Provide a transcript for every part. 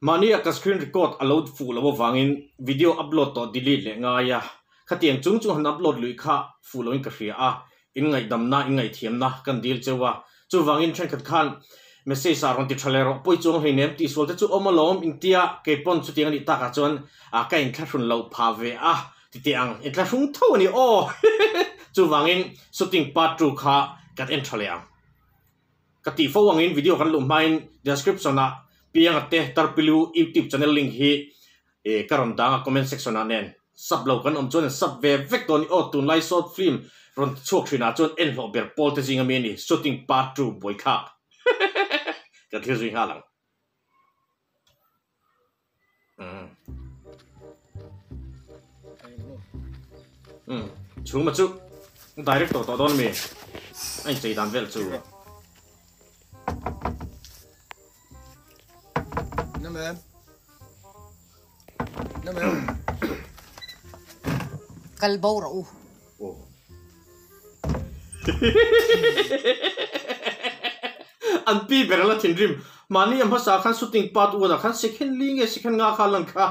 Mahni a ka screen record a lo fuh loh avangin video upload tawh delete leh ngai a, khatiang chung chung han upload luih kha fuh loin ka hria a, in ngaihdamna, in ngaihthiamna kan dil cheu a, chuvangin thenkhat khan message ah rawn ti tha leh rawh, pawi chuang hleinem tihsual te chu awm alawm intia keipawn chutiang a nih takah chuan ka inthlahrun loh phah ve a ti teh ang, inthlahrung tho a ni aw chuvangin shooting part two kha kan en tha leh ang. Ka tih fo angin video kan luh hmain description ah Pianga te Tarpilu youtube channel link hi ka rawn dang a comment section ah nen sub lo kan awm chuan sub ve vek dawn i aw tunlai short film rawn ti chhuak thin ah chuan en hlawh ber pawl te zing ami a ni shooting part two buaithlak kan thlir zui nghal ang. Chhuma chu director tawh dawn ami a inchei dan vel chu. Kal bo rawh u. An pi ber la thinrim. Mahni a hmasa khan shooting part one ah khan second li nge second nga kha lan kha.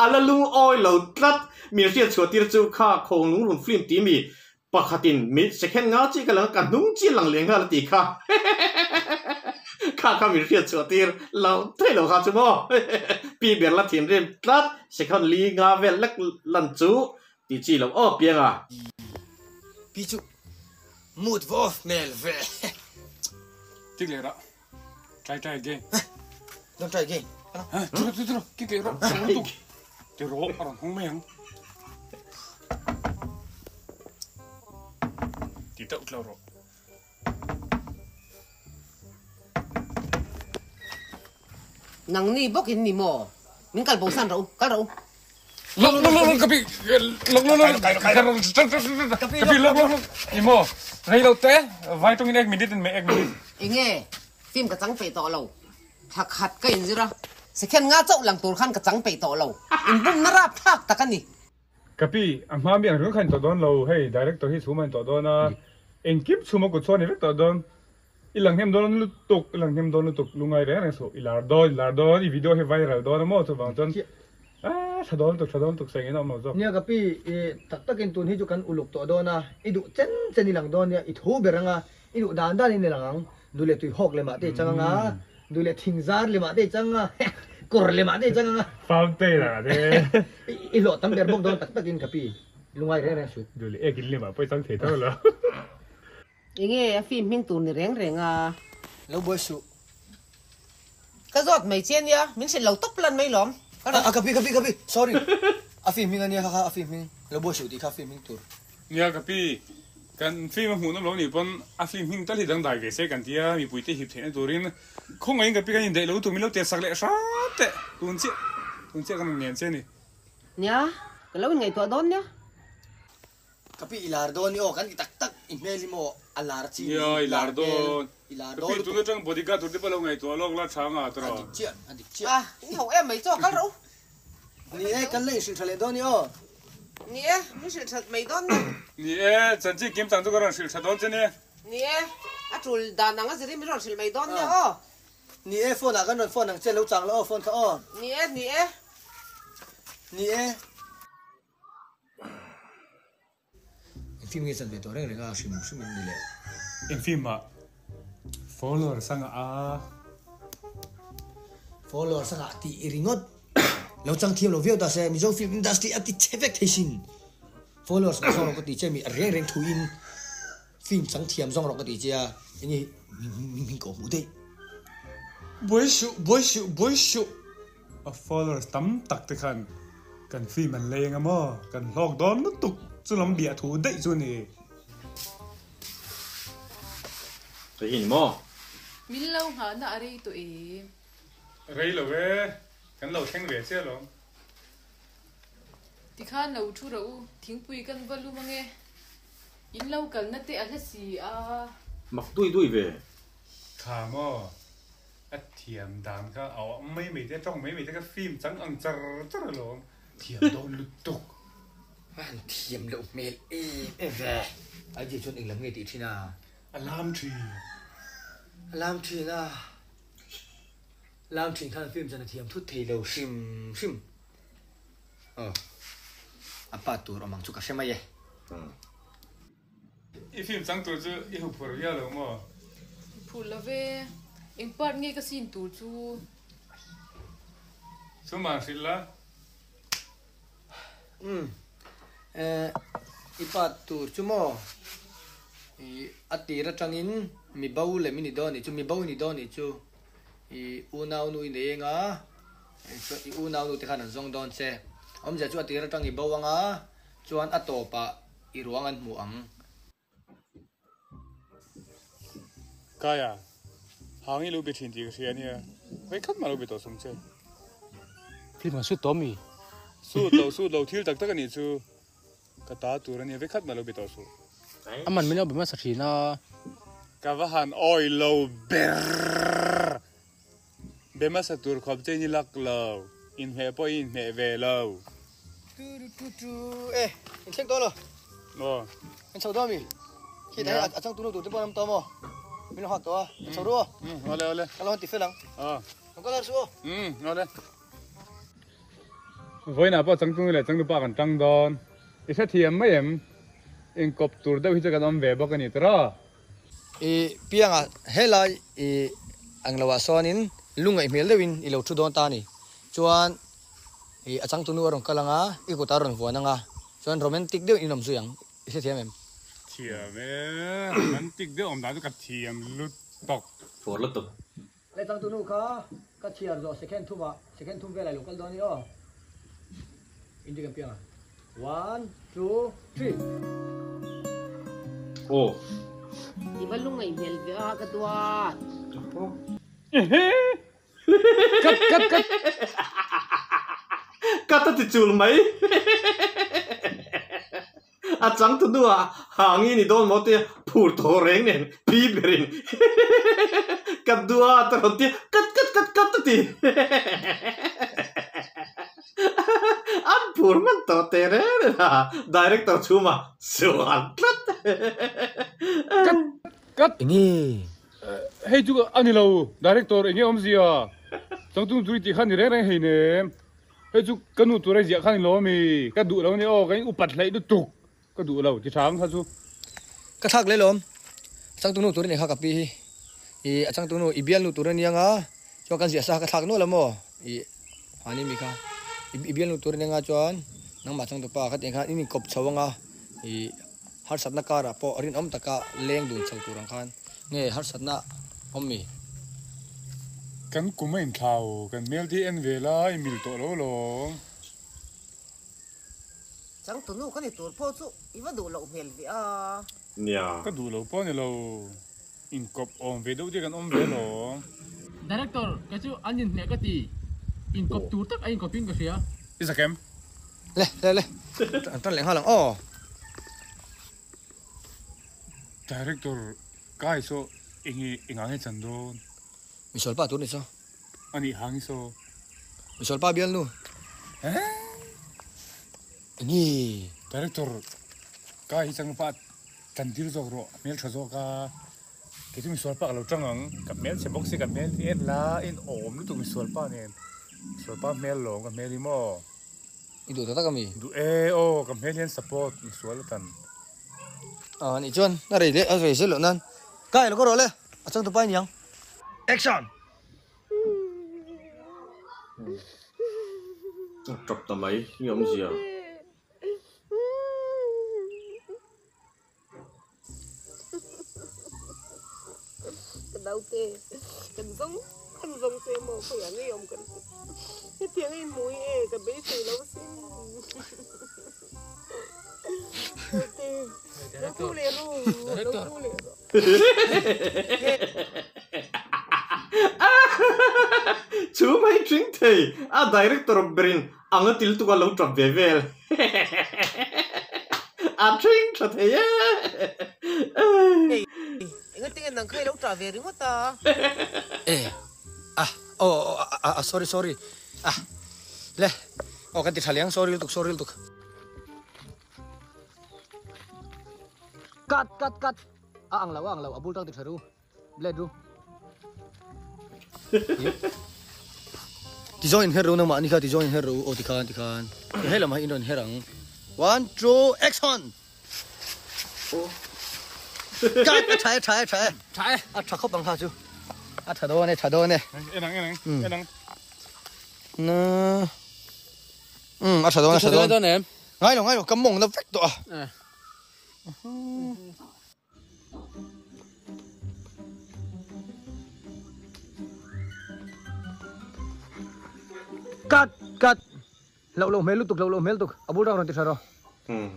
A la lungawi lo tlat. Min hriat chhuah tir chu kha khawng lungrun film ti mi Pakhatin mi second nga chi ka lang a, ka hnung chi a lang leh nghal a ti kha. Kha kha min hriat chhuah tir lo thei lo kha chu maw. Pi ber la thinrim tlat second li nga vel lek lan chu ti chi lo aw piang a. Pi chu mood va off hmel ve. Tik leh rah. Try try again. Don't try again. Ha, tiro tiro tiro. Kik leh rawh. Chang lutuk. Ti rawh a rawn hawng mai ang. Ti deuh tlo rawh. Nangni bawk in ni maw? Min kal bo san rawh u, kal rawh u. Lok lok lok ka pi lok lok lok ka pi lok lok lok ni maw rei lo te vai tawngin ek minute in mai ek minute. Enge film ka chang peih tawh lo thla khat ka inzir a second nga chauh lang tur khan ka chang peih tawh lo inbumna rap thlak tak a ni. Ka pi a hma mi ang ringawt kha in tawh dawn lo hei director hi chhum a in tawh dawn a engkim chhum a kut chhuah a ni vek tawh dawn. I lang hnem dawn lutuk, i lang hnem dawn lutuk, lungai reng reng suh, i lar dawn, i lar dawn, i video hi viral dawn a maw chuvang chuan aaa tha dawn lutuk, tha dawn lutuk sawi ngei na awm lo zawk. Nia ka pi, i tak takin tun hi chu kan uluk tawh dawn a, i duh chen chen i lang dawn nia, i thu ber anga, i duh dan dan in i lang ang, duh leh tui hawk lemah te i chang anga, duh leh thing zar lemah te i chang anga, kawr lemah te i chang anga. Fountain ah te. I hlawh tam ber bawk dawn tak takin ka pi, lungai reng reng suh. Duh leh ek in lemah pawh i chang thei tho lo. Enge a film hming tur ni reng reng a. Lo buai suh. Ka zawt mai che ania, min hrilh lo tawp lan mai lawm. A ka pi ka pi ka pi sorry a film hming ania kha kha a film hming lo buai suh tih kha a film hming tur. Nia ka pi, kan film a hmuhnawm lo nih pawn a film hming tal hi dangdai ve se kan tia mipui te hip theihna turin khawngaihin ka pi kan indaih lo tur min lo tet sak leh hram teh tun chiah tun chiah kan rawn ngen che a ni. Nia, ka lo inngaihtuah dawn nia. Ka pi i lar dawn i aw kan ti tak tak i hmel hi maw a lar chi ni Nia i lar dawn. I lar Ka dawn pi lutuk. tun atang bodyguard tur te pawh lo ngaihtuah lawk la tha nga tawh A rawh. dik chiah a dik chiah. A i ho em mai chaw kal rawh u. Ni e kan la inhrilh tha leh dawn i aw. Ni e min hrilh that mai dawn nia. Ni e chanchin kim chang chu ka rawn hrilh tha dawn che nia. Ni e a tul dan ang a zir in min rawn hrilh mai dawn nia aw. Ni e phone ah kan rawn phone ang che lo chang la aw phone kha aw. Ni e ni e. Ni e. Eng film nge chan ve tawh reng reng a hrim hrim in ni le. Eng film ah followers a ngah a. Followers a ngah tih i ringawt lo chang thiam lo viau ta se Mizo film industry a ti che vek thei sin. Followers ngah zawng rawh ka ti che mi a reng reng thu in film chang thiam zawng rawh ka ti che a enge min koh hmuh daih. Buai suh buai suh buai suh. A followers tam tak te khan kan film an leng a maw? Kan hlawk dawn lutuk chu lam biah thu daih chu a ni. Hei hi ni maw? Min lo nghahna a rei tawh em? Rei lo e, kan lo thleng ve chiah alawm. Tikhan lo thu rawh u, thingpui kan va lum ange. In lo kalna te a hla si a. Mak dui dui ve. Tha maw? A thiam dan kha a awm mai mai te, a tawng mai mai te kha film chang ang char char alawm. Thiam dawn lutuk. A han thiam loh hmel em em ve. Idea chuan englam nge tih thin a? A lam thin. Lam thin a, lam thin khan film chan a thiam thut thei lo hrim hrim. Aw, a pa tur awm ang chu ka hre mai e. I film chang tur chu i hu phur viau lo maw? Phur lo ve, eng part nge ka scene tur chu? Chumah hrilh la. Umm eh i pa tur chu maw i a tir atangin mi bo lem i ni dawn nih chu mi bo i ni dawn nih chu i unau nu i nei eng a chuan i unau nu te khan an zawng dawn che awmzia chu a tir atang i bo anga chuan a tawpah i ruang an hmu ang. Kaya, hang i lo be thin tih ka hria ania, vawikhat mah lo be tawh sawm che. Film an sut tawh mi? Sut lo, sut lo, thil tak tak a nih chu ka ta tur ania, vawikhat mah lo be tawh suh. A man min lo be hmasa thin a. Ka va han awi lo ber! Be hmasa tur khawp che in i lak lo, inhmeh pawh i inhmeh ve lo. Tu tu tu tu e in thleng tawh lo. Aw. In chho dawn mi? Khi dai a chang tu nu tur te pawh an awm tawh maw? Min lo nghak tawh a, in chho ru aw. Um awle awle. Ka lo han ti fel ang. Aw. Kan kal har suh aw. Um awle. Vawiinah pawh changtu nu leh changtu pa kan tang dawn. I hrethiam mai em? Inkawp tur deuh hi chu kan awm ve bawk a ni tiraw? I piangah helai i ang loah sawnin lungngaih hmel deuhin i lo thu dawn ta a ni. Chuan i a changtunu a rawn kal ang a, i kut a rawn vuan ang a, chuan romantic deuhin in awm zui ang. I hrethiam em? Thiam e, romantic deuh awm dan chu ka thiam lutuk. Phur lutuk. Le changtunu kha ka chhiar zawh second thumah, second thum velah i lo kal dawn a ni aw. Inti kan piang a. One, two, three. Aw. I va lungngaih hmel ve a ka duat. Cut cut cut. Cut a ti chul mai. A changtu hnuah hangi ni dawn maw tia phur thaw reng nen pi berin ka duat a rawn tia kat kat kat kat a ti an phur hman tawh teh reng reng a director chhuma sual tlat Kat kat Enge? Hei chu a ni lo director enge awmzia changtu tui tih kha ni reng reng hleinem. Hei chu ka nu tur a ziah khan i lo ami? Ka duh lo nia aw, ka in upat hleih lutuk ka duh lo ti tha ang kha chu. Ka thlak leh lawm, a changtu nu tur a ni kha ka pi hi, i a changtu nu i bial nu tur a nia nga, chuan kan ziah sa kha ka thlak nual a maw, i mahni mi kha i bial nu tur a nia nga chuan nangmah changtu pa kha tiang khan in inkawp chho anga i harsatna karah pawh rinawm taka leng dun chho tur ang khan nge harsatna awm mi? Kan kum a inthlau, kan hmel te hi en ve la, i mil tawh lo lawm. Changtunu ka ni tur pawh chu i va duh loh hmel ve a. Nia. Ka duh lo pawh ni lo, inkawp awm ve deuh te kan awm ve lawm. Director, kei chu an inhmeh ka ti, inkawp tur tak a inkawpin ka hria. I zakem. Le, le, le, an tan leh nghal ang aw. Director, kai saw enge engah nge chan dawn? Misual pa tur ni saw. A nih hang i saw. Misual pa bial nu. He? Enge? Director, kai hi chang pa chan tir zawk rawh, hmel tha zawk a. Kei chu misual pa ka lo tang ang, ka hmel chhe bawk si, ka hmel hi en la, en awm lutuk misual pa nen. Misual pa hmel lawm ka hmel hi maw. I duh ta tak ami? Duh e aw, ka hmel hian support misual atan. Ah nih chuan a rei leh a rei zel loh nan kai lo ka rawh le a changtu pa i niang. Action! A tap ta mai i awmzia. Ka naute kan zawng kan zawng che maw khawiah ngei awm kan ti hetiang a inhmu hi e ka beisei lo sin naute lo thu leh ru lo thu leh ru. Chu mai thing thei a director berin Ang a til tuk a lo tap ve vel. A thing tha thei e. Hei, engatinge nang kha i lo tah ve ringawt a? E, a, aw, aw, a, sorry, sorry, a, le, aw kan ti tha leh ang, sorry lutuk, sorry lutuk. Cut, cut, cut, a ang lo, a ang lo, a bul tang ti tha ru, blade ru. Ti zawng in her ru nangmah ni kha ti zawng in her ru aw ti khan ti khan hei lamah hi in rawn her ang one two action cut a tha e tha e tha e tha e a tha khawp ang kha chu a tha dawn e tha dawn e en ang en ang en ang na um a tha dawn a tha dawn ngai lo ngai lo ka mawng na vek tawh a Cut cut loh loh hmel lutuk loh loh hmel lutuk a bul tang rawn ti tha rawh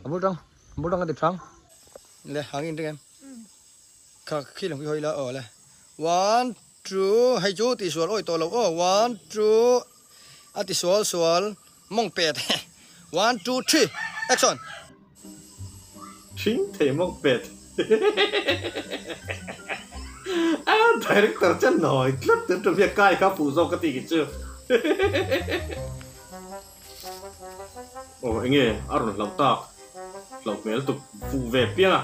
a bul tang a bul tang ka ti thang le hang in ring em kha khi lam khi hawi la aw le one two hei chu tih sual awi tawh lo aw one two a ti sual sual mawng pet one two three action. Thing thei mawng pet a director chuan nawi tlat tur tum hian kai kha fuh zawk ka tih khi chu aw enge a rawn hlauh tak hlauh hmel tuk fuh ve piang a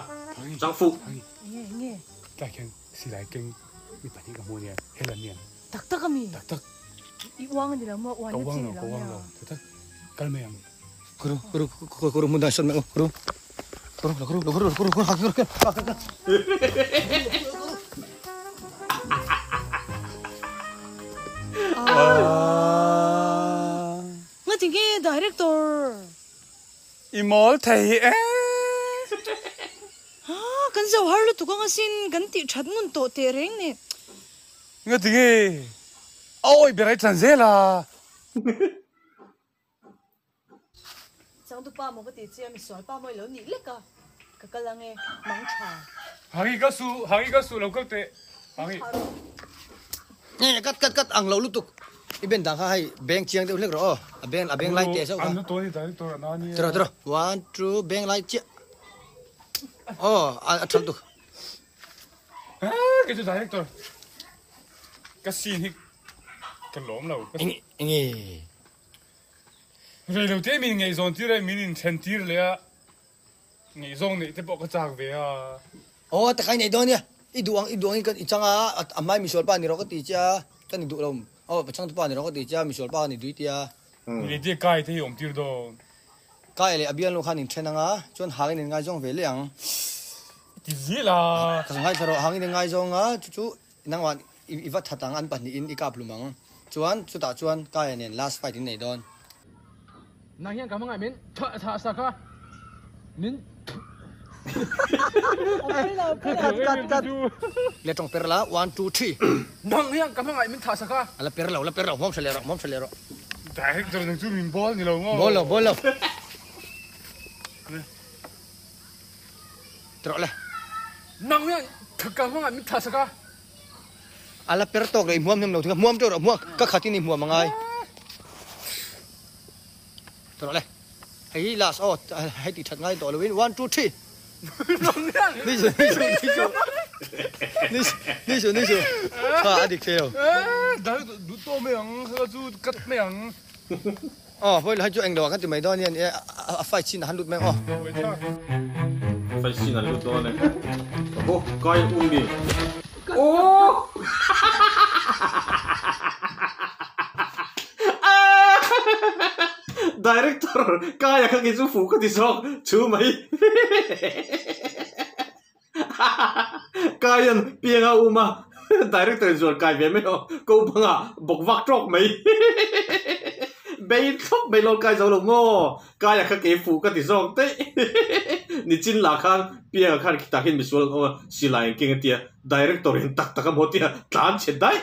chang fuh. Enge enge. Tlai khian silai keng mi pahnih ka hmu ania hel an niang. Tak tak ami? Tak tak. I uang ani lo maw? Uan na chi ni lo nia. Ka uang lo, ka uang lo. Tak tak. Kal mai ang. Kuru, kuru, kuru, hmun dang sawn mai ang. Kuru, kuru, lo kuru, lo kuru, lo kuru, kuru, kuru, kuru, kuru, kuru. Nga ti nge director? I mawl thei e. Ha, kan zo har lutuk anga sin, kan tih that ngun tawh teh reng nen. Nga ti nge awi ber ai chan zel a. Changtu pa maw ka ti che a, misual pa maw i lo nih lek a, ka kal ang e, mang tha. Hangi ka su, hangi ka su lo kal teh, hangi. Nge kat kat kat ang lo lutuk i ben dang kha hei beng chiang deuh hlek rawh aw, a beng a beng lai teh zauh kha. An na tawn i director a na nia. Tiraw tiraw one two beng lai chiah aw a tha lutuk. Kei chu director ka scene hi ka lawm lo. Enge enge. Rei lo te min ngaihzawn tir a min inthen tir leh a ngaihzawng neih te pawh ka chak ve a. Aw takai neih dawn nia i duh ang i duh ang in kan i chang a a hmai misual pa ni rawh ka ti che a ka ni duh lo aw pachang tu pa ni rawh ka ti che a misual pa ka ni dui tia. Ni leh kai te hi awm tir dawn. Kai leh a bialnu khan in then ang a chuan hang in in ngaizawng ve leh ang. Ti zel a. Ka ngaithla rawh, hangin i ngaizawng a, chu chu nangmah i va that ang, an pahnihin i kap hlum ang. Chuan chutah chuan Kaya nen last fight in nei dawn. Nang hian ka hmangaih min thah thah sak a, min Cut cut cut. Le tawng per la, one two three. Nang hian ka hmangaih min thah sak a. A la per lo, la per lo, hmawm tha leh rawh, hmawm tha leh rawh. Director nang chu min bawl ni lo maw? Bawl lo, bawl lo. Trawh le. Nang hian ka hmangah min thah sak a. A la per tawk lo i hmuam hnem lo thing a, hmuam teuh rawh, hmuam ka khat in i hmuam a ngai. Trawh le. Hei hi last aw, hei tih that ngai tawh lo in, one two three. Nang hian. Ni su, ni su, ni su. Ni su, ni su, ni su. Tha a dik thei lo. Dal duh tawh mai ang, chu cut mai ang. Aw hawi lo hai chu englo ah kan ti mai dawn hian e a fight scene ah han lut mai ang aw. Fight scene an lut dawn e. Aw kai um mi. Aw. Director Kaia kha kei chu fuh ka ti zawk chu mai. Kaian pianga um a director in zual kai ve mai aw ko banga bawk vak tawk mai bei thlawp mai lo kai zo lo maw kaia kha ke fuh ka ti zawk daih nichin lah khan pianga khan khitah hian misual an awm a silai an keng a tia director in tak tak a maw tia tlan chhe daih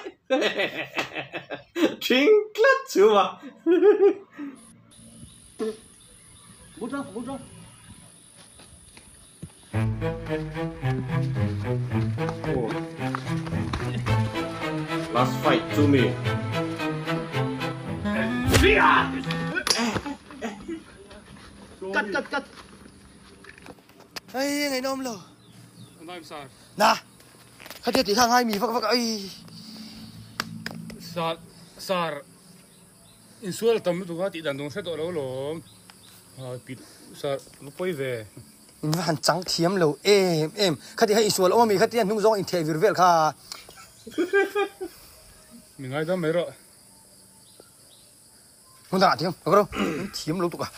thing tlat chhum a. Last fight chu mi. Cut cut cut. Ei ngaihnawm lo. Na. Khatia tih kha ngai mi vak vak ei. Sar sar Insual tam lutuk a tih dan dawng hre tawh lo lawm. Sir, va pawi ve. In va han chang thiam lo em em. Khati kha insual awm ami khatia hnung zawng intheh vir vel kha. Mi ngaidam mai rawh. Hmun dangah thiam ka ro thiam lo tuk a.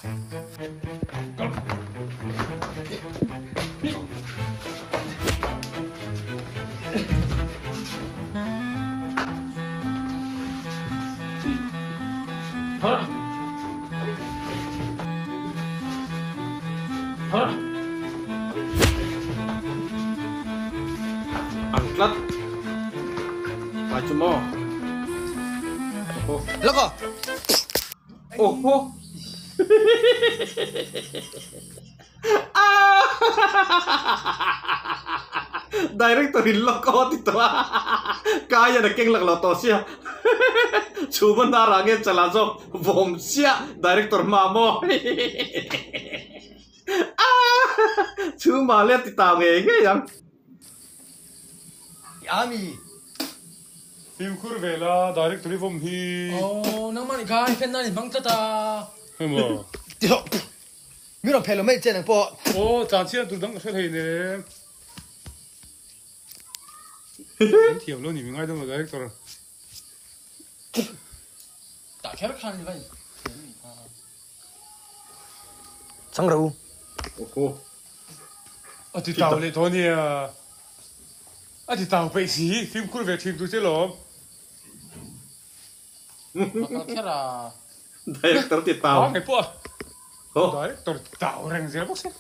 Ang tlat. Kai chu maw? Oho. Laka. Oho. Director in lock aw ti tawh a. Kai an a keng lak lo tawh sia. Chhuma hnar ah nge chala zawk vawm chiah director hma maw. Chhuma le ti tau ngei ngei ang. Ami. Fimkhur ve la director i vawm hi. Aw nangmah nih kha i fan nan i hmang tlat a. Hemaw. Tihloh. Mi rawn phel lo mai che nang pawh. Aw tlan chhiat tur dang ka hre hlei nem. An thiam lo ni mi ngaidam lo director. Tah kher khan ni vai thiam ni kha. Chang ro. Oho. A ti tau leh tawh ania. A ti tau peih si fimkhur ve thin tu che lawm. A kal kher a. Director ti tau. A ngei pawh a. Director ti tau reng zel bawk se.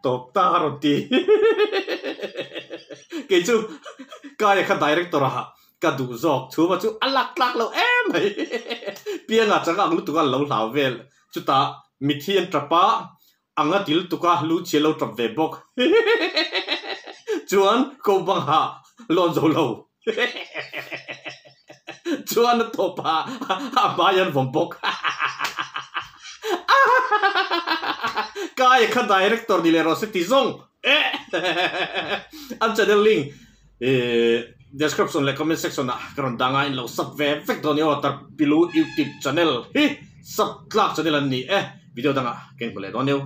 Tawp ta a rawn ti. Kei chu Kaia kha director ah ka duh zawk chhuma chu a lak tlak lo em mai. Pianga chang ang lutuk a lo hlau vel. Chutah mithi an tap a, anga til tuk a lu chhia lo tap ve bawk. Chuan ko bangah lawn zo lo. Chuan a tawp a a hmai an vawm bawk. Kaia kha director ni leh rawh se ti zawng eh an channel link description leh comment section ah ka rawn dang a in lo sub ve vek dawn i aw Tarpilu youtube channel hi sub tlak channel an ni e video dangah ka inhmu leh dawn eo.